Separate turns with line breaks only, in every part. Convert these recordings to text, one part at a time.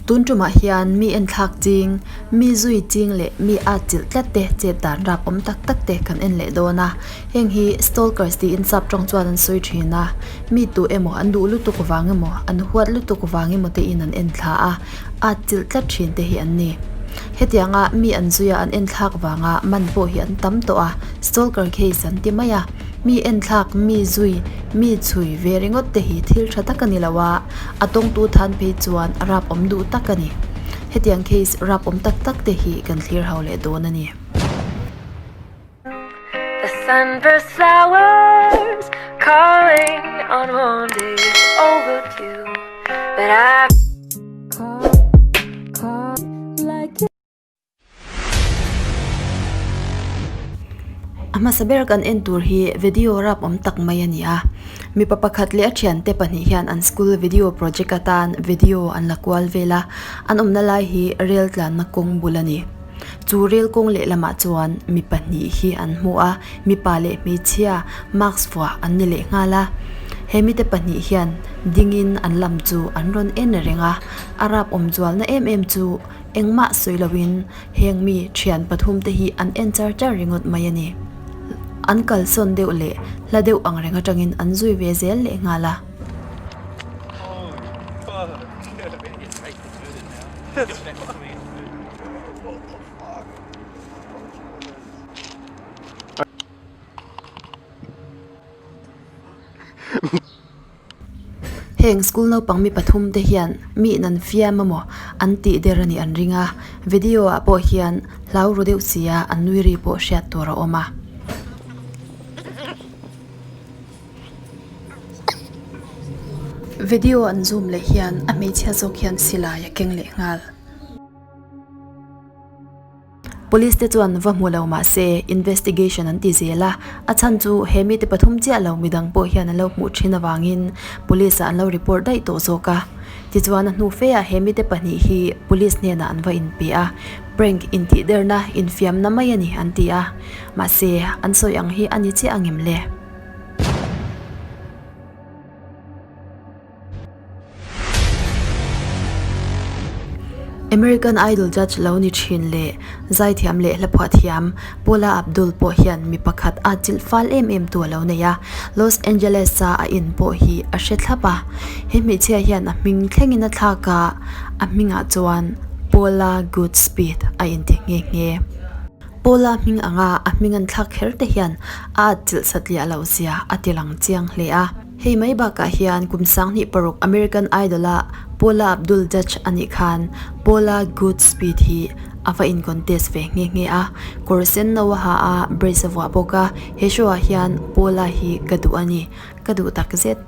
Tun tumah hian mi enthlak ching, mi zui ching leh mi at chilh tlat te chet dan rap awm tak tak te kan en leh dawn a. Heng hi stalkers tiin sap tawng chuan an sawi thin a, mi tu emaw an duh lutuk vang emaw, an huat lutuk vang emaw te in an en thla a, at chilh tlat thin te hi an ni. Hetianga mi an zuia an enthlak vanga man pawh hi an tam tawh a, stalker case an ti mai a. Mi enthlak, mi zui, mi chhui ve ringawt te hi thil tha tak a ni lo a, a tawngtu than phei chuan rap awm duh tak a ni. Hetiang case rap awm tak tak te hi kan thlir ho leh dawn a ni.
The sunburst flowers calling on one day overdue But I call, call like
A hmasa ber kan en tur hi video rap awm tak mai a ni a mipa pakhat leh a thiante pahnih hian an school video project atan video an la kual vel a an awmna lai hi rel tlanna kawng bul a ni chu rel kawng lehlamah chuan mi pahnih hi an hmu a mipa leh hmeichhia mask vuah an ni leh nghal a he mite pahnih hian dingin an lam chu an rawn en reng a a rap awm zualna em em chu. Engmah sawi loin heng mi thian pathum te hi an en char char ringawt mai a ni. An kalsawn deuh leh hla deuh ang reng atangin an zui ve zel leh nghal a. Heng school naupang mi pathum te hian mi in an fiam amaw an tih der a nih an ring a, video ah pawh hian hlau ru deuh sia an nui ri pawh hriat tur a awm a. Video an zoom leh hian a hmeichhia zawk hian silai a keng leh nghal. Police te chuan va hmu lo mah se investigation an ti zel a, a chhan chu he mite pathum chiah lo midang pawh hian an lo hmuh thin avangin police ah an lo report daih tawh zawk a. Tichuan a hnu fe ah he mite pahnih hi police hnenah an va inpe a, prank intih derna infiamna mai a ni an ti a, mahse an sawi ang hi a ni chiah angem le? American Idol judge lo ni thin leh zaithiam leh hlaphuah thiam Paula Abdul pawh hian mi pakhat a chilh fal em em tu a lo nei a, Los Angeles a a in pawh hi a hre thlap a. He hmeichhia hian a hming thlengin a thlak a, a hmingah chuan Paula Goodspeed a inti nghe nghe. Paula hming anga a hming an thlak kher te hian a atchilh satliah loh zia a ti lang chiang hle a. Hei mai bakah hian kum sanghnih paruk American Idol a Paula Abdul judge a nih khan Paula Goodspeed hi a va in contest ve nghe nghe a, kawr sen no a ha a, brace a vuah bawk a, he show ah hian Paula hi ka duh a ni, ka duh tak zet.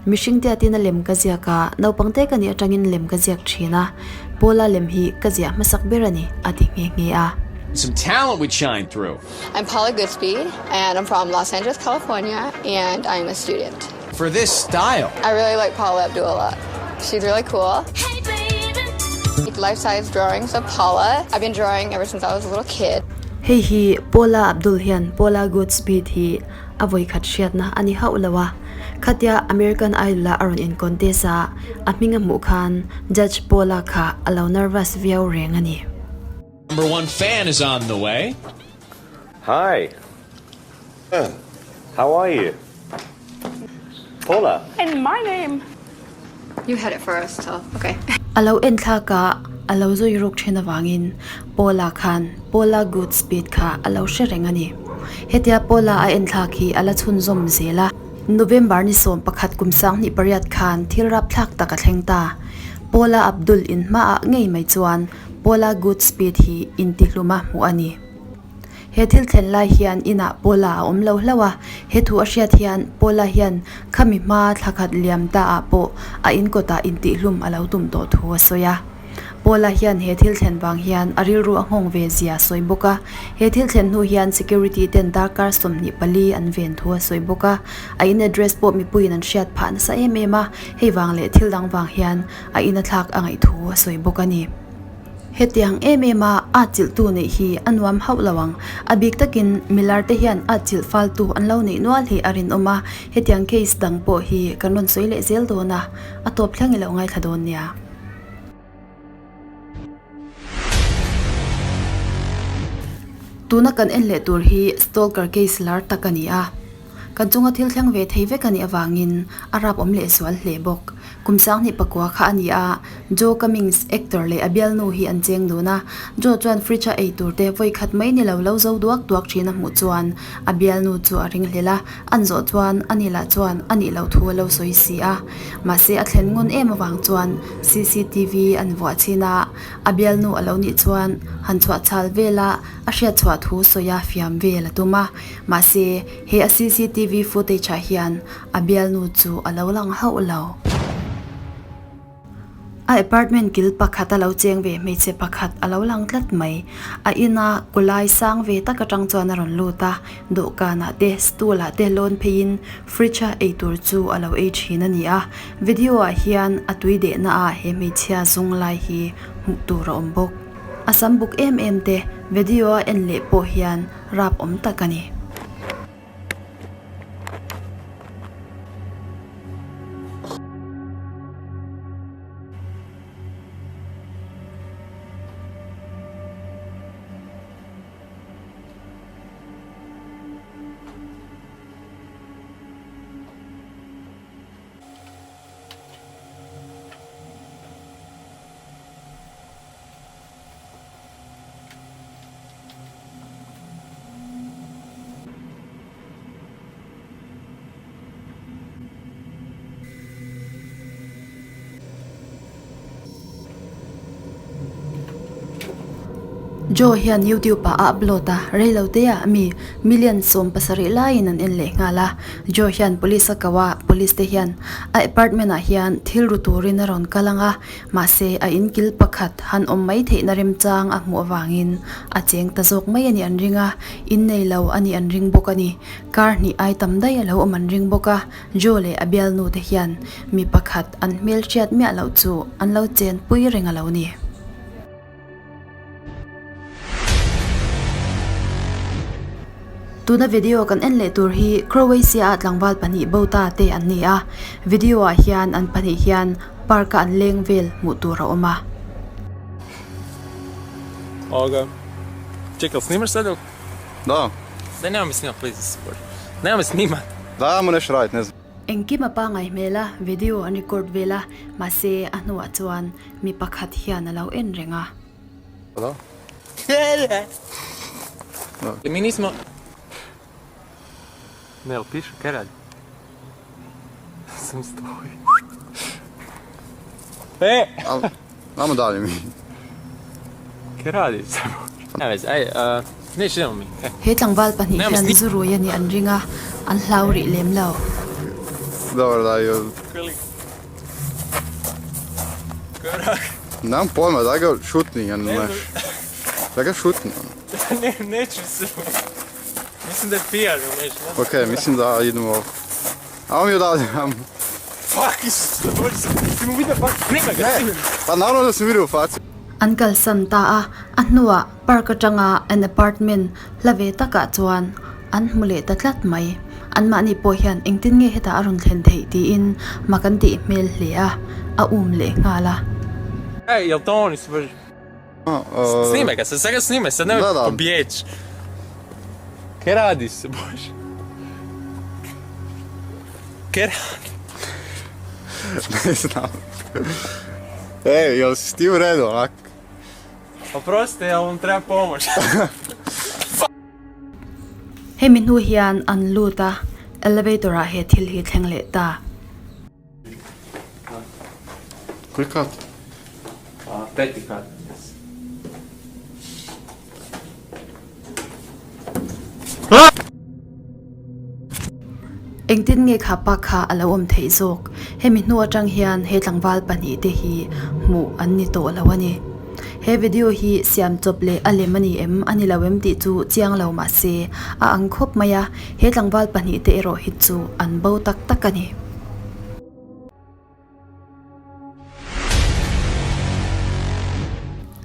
Mihring te atin a lem ka ziak a, naupang te ka nih atangin lem ka ziak thin a, Paula lem hi ka ziah hmasak ber a ni, a ti nghe nghe a.
Some talent would shine through.
I'm Paula Goodspeed and I'm from Los Angeles, California and I'm a student.
For this style.
I really like Paula Abdul a lot. She's really cool.
Hey baby.
Life-size drawings of Paula. I've been drawing ever since I was a little kid.
Hei hi Paula Abdul hian Paula Goodspeed hi a vawikhat hriatna a ni hauh lo a. Khatia American Idol a a rawn in contest a, a hming a hmuh khan Judge Paula kha a lo nervous viau reng a ni.
Number one fan is on the way.
Hi. How are you? Paula.
And my name.
You had it first, so okay.
A lo en thlak a, a lo zui ruk thin avangin Paula khan Paula Goodspeed kha a lo hre reng a ni. Hetia Paula a en thlak hi a la chhunzawm zel a. November ni 11 kum 2008 khan thil rapthlak tak a thleng ta. Paula Abdul in hmaah ngei mai chuan Paula Goodspeed hi intihluma hmuh a ni. He thil thlen lai hian inah Paula a awm lo hlauh a, he thu a hriat hian Paula hian khami hma thla khat liam ta ah pawh a inkawtah intihlum a lo tum tawh thu a sawi a. Paula hian he thil thlen vang hian a rilru a nghawng ve zia a sawi bawk a, he thil thlen hnu hian security ten darkar 24 an ven thu a sawi bawk a, a in address pawh mipuiin an hriat phah nasa em em a, hei vang leh thil dang vang hian a ina thlak a ngaih thu a sawi bawk a ni. Hetiang em em a atchilhtu neih hi a nuam hauh lo ang. A bik takin milar te hian atchilh faltu an lo neih nual hi a rinawm a, hetiang case dang pawh hi kan rawn sawi leh zel dawn a, a tawp thleng i lo ngaithla dawn nia. Tuna kan en leh tur hi stalker case lar tak a ni a. Kan chunga thil thleng ve thei vek a nih avangin a rap awm leh zual hle bawk. Kum sanghnih pakua kha a ni a, Joe Cummings, actor leh a bialnu hi an cheng dun a. Joe chuan fridge a ei tur te vawi khat mai ni lo lo zo duak duak thin a hmuh chuan a bialnu chu a ring hlel a, an zawh chuan ani lah chuan a nih loh thu a lo sawi si a. Mahse a thlen ngun em avang chuan cctv an vuah chhin a, a bialnu a lo nih chuan han chhuah chhal vel a, a hriat chhuah thu sawi a fiam vel a tum a. Mahse he a cctv footage ah hian a bialnu chu a lo lang hauh lo. A apartment kil pakhat a lo cheng ve hmeichhe pakhat a lo lang tlat mai. A ina kulai sang ve tak atang chuan a rawn lut a, dawhkanah te stool ah te lawn pheiin fridge a eitur chu a lo ei thin a ni a. Video ah hian a tui dehna ah he hmeichhia zung lai hi hmuh tur a awm bawk. A sam buk em em te video a en leh pawh hian rap awm tak a ni. Joe hian YouTube ah a upload a, reilo te ah mi million 70 laiin an en leh nghal a. Joe hian police a ko a, police te hian a apartment ah hian thil ru turin a rawn kal ang a, Mahse, a inkil pakhat han awm mai theihna remchang a hmuh avangin a cheng ta zawk mai a nih an ring a, innei lo a nih an ring bawk a ni. Kar hnih ai tam daih a lo awm an ring bawk a, Joe leh a bialnu te hian mi pakhat an hmelhriat miah loh chu an lo chenpui reng a lo ni. Tuna video kan en leh tur hi Croatia ah tlangval pahnih bo ta te an ni a, video ah hian an pahnih hian park a an leng vel hmuh tur a awm a.
Ovoga, čekaj, jel snimaš sad ili?
Da.
Daj nemoj mi snimat, please, nemoj mi snimat.
Daj, ajmo nešto radit, ne znam.
Engkim a pangai hmel a, video an record vel a, mahse a hnuah chuan mi pakhat hian a lo en reng a.
Mi nismo... Ne, jel piše, kaj radi? Sam stoji. E!
Ajmo dalje mi.
Kaj radi? Nema veze, aj, neće idemo mi.
He tlangval pahnih hian zu rui a nih an ring a, an hlau rih lem lo.
Dobro, daj. Nemam pojma, daj ga šutni, ne. Daj ga šutni.
Ne, neću se. Mislim da je pijan ili nešto.
Ok, mislim da idemo. Ajmo mi odavde, ajmo.
Fuck, Isuse, bože, si mu vidio facu? Snimaj ga, snimaj.
Pa naravno da sam vidio facu.
An kalsan ta a, a hnuah park atanga an apartment hla ve takah chuan an hmu leh ta tlat mai. Anmahni pawh hian engtin nge hetah a rawn thlen theih tiin mak an tih hmel hle a, a um leh nghal a.
Ej, jel to oni su baš... Snimaj ga sad, sad ga snimaj, sad nemoj pobjeći. Kaj radiš se, bože? Kaj radiš?
Ne znam. Ej, jel si ti u redu, onak?
Oprosti, jel vam treba pomoć?
Hemi hnu hian an lut a, elevator ah he thil hi thleng leh ta.
Koji kat?
Peti kat.
Engtin nge kha pa kha a lo awm theih zawk? Hemi hnu atang hian he tlangval pahnih te hi hmuh an ni tawh lo a ni. He video hi siam chawp leh a lem a ni em a ni lo em tih chu chiang lo mah se a ang khawp mai a, he tlangval pahnih te erawh hi chu an bo tak tak a ni.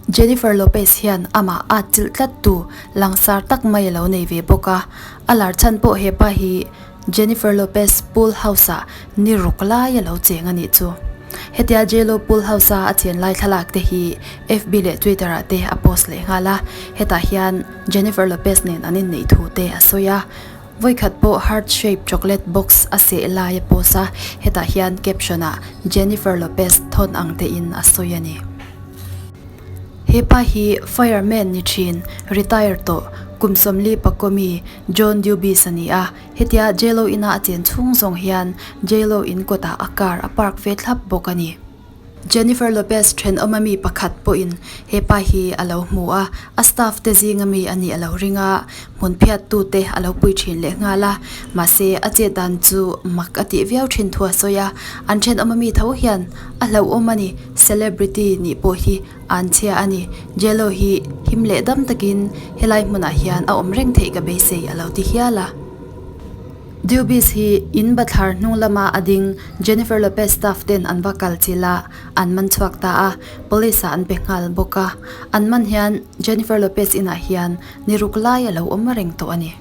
Jennifer Lopez hian amah a chilh tlat tu langsar tak mai a lo nei ve bawk a, a lar chhan pawh hepa hi Jennifer Lopez pool house ah ni ruk lai a lo cheng a nih chu. Hetia J-Lo pool house a a chen lai thlalak te hi FB leh Twitter ah te a post leh nghal a, hetah hian Jennifer Lopez nen an inneih thu te a sawi a. Vawikhat pawh heart shape chocolate box a seh lai a post a, hetah hian caption ah Jennifer Lopez thawn ang te in a sawi a ni. He pa hi fireman ni thin, retire tawh, kum 40 pakomi John Dubis a ni a, hetia J-Lo ina a chen chhung zawng hian J-Lo in kawtah a car a park ve thlap bawk a ni. Jennifer Lopez thenawma mi pakhat pawhin he pa hi a lo hmu a, a staff te zinga mi a nih a lo ring a, hmun phiat tute a lo pui thin leh nghal a, mahse a chet dan chu mak a tih viau thin thu a sawi a, an thenawma mi tho hian a hlauhawm a ni, celebrity nih pawh hi an chhia a ni, J-Lo hi him leh dam takin helai hmunah hian a awm reng theih ka beisei a lo ti hial a. Dubis hi in bathlar hnung lama a ding Jennifer Lopez staff ten an va kal chilh a, an man chhuak ta a, police ah an pe nghal bawk a. An man hian Jennifer Lopez inah hian ni ruk lai a lo awm reng tawh a ni.